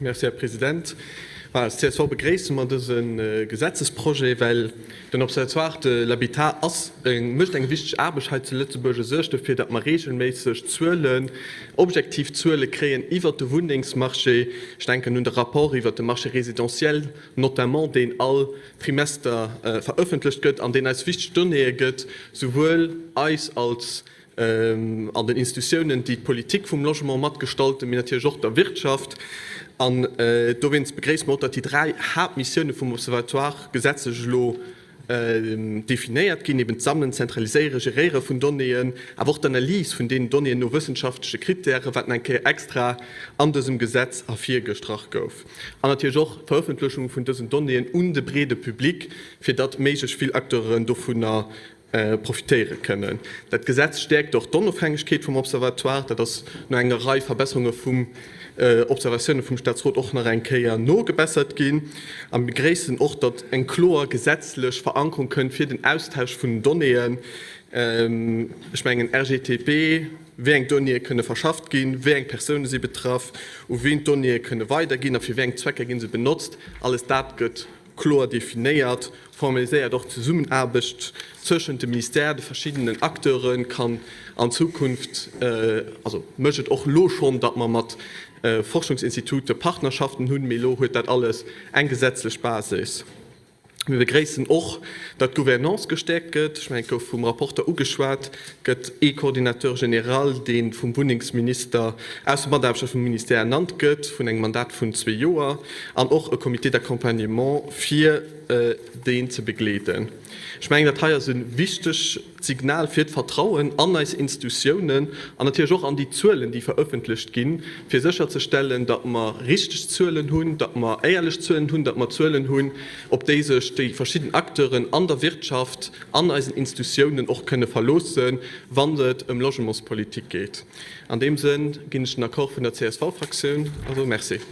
Merci, Här President. Als csv begréisse mer dëse Gesetzesprojet, well den Observatoire de l'habitat ass, mécht eng wichteg Aarbecht hei zu Lëtzebuerg. E suergt dofir, datt mer regelméisseg Zuelen, objektiv Zuele kréien iwwert de Wunnengsmarché. Ech denken un de Rapport iwwert de Marché résidentiel notamment, deen all Trimester verëffentlecht gëtt an deen eis wichteg Donnéeë gëtt, souwuel eis als an den Institutiounen, déi d'Politik vum Logement matgestalten, mee natierlech och der Wirtschaft. An dowéinst begréisse mer och, datt déi dräi Haaptmissioune vum Observatoire gesetzlech elo definéiert ginn, eben d'Sammeln, d'Zentraliséieren, Geréiere vun Donnéeën, awer och d'Analys vun deenen Donnéeën no wëssenschaftleche Krittären, wat nach eng Kéier extra an dësem Gesetz ervirgestrach gouf, an natierlech och d'Verëffentlechung vun dësen Donnéeën un de breede Public, fir datt méiglech vill Acteuren dovunner profitéiere kënnen. Dat Gesetz stäerkt och d'Onofhängegkeet vum Observatoire. Dat ass no enger Rei Verbesserunge vum Observatioune vum Staatsrot och nach eng Kéier nogebessert ginn. A mir begréissen och, datt eng kloer gesetzlech Verankerung kënnt fir den Austausch vun den Donnéeën. Ech mengen RGTP, wéi eng Donnéeë kënne verschafft ginn, wéi eng Persoune si betraff, u wien d'Donnéeë kënne weiderginn a fir wéi eng Zwecker gi se benotzt, alles dat gëtt kloer definéiert, formaliséiert och d'Zesummenaarbecht zwëschent de Ministère, de verschiddenen Acteuren, kann an Zukunft, also mécht et och elo schonn, datt mer mat Forschungsinstitute Partnerschaften hunn, mee elo huet dat alles eng gesetzlech Basis. Mir begréissen och, datt d'Gouvernance gestäerkt gëtt. Ech mengen, et gouf vum Rapporter ugeschwat, Et gëtt ee Coordinateur général, dee vum Wunnengsminister aus de Mataarbechter vum Ministère ernannt gëtt, vun engem Mandat vun zwee Joer, an och e Comité d'accompagnement, fir deen ze begleeden. Ech mengen, dat hei ass e wichtegt Signal fir d'Vertrauen an eis Institutiounen an natierlech och an déi Zuelen, déi verëffentlecht ginn, fir sécherzestellen, datt mer richteg Zuelen hunn, datt mer éierlech Zuelen hunn, datt mer Zuelen hunn, op déi sech déi verschidden Acteuren an der Wirtschaft, an eisen Institutiounen och kënne verloossen, wann et ëm Logementspolitik geet. An deem Sënn ginn ech den Accord vun der CSV-Fraktioun. Also, merci.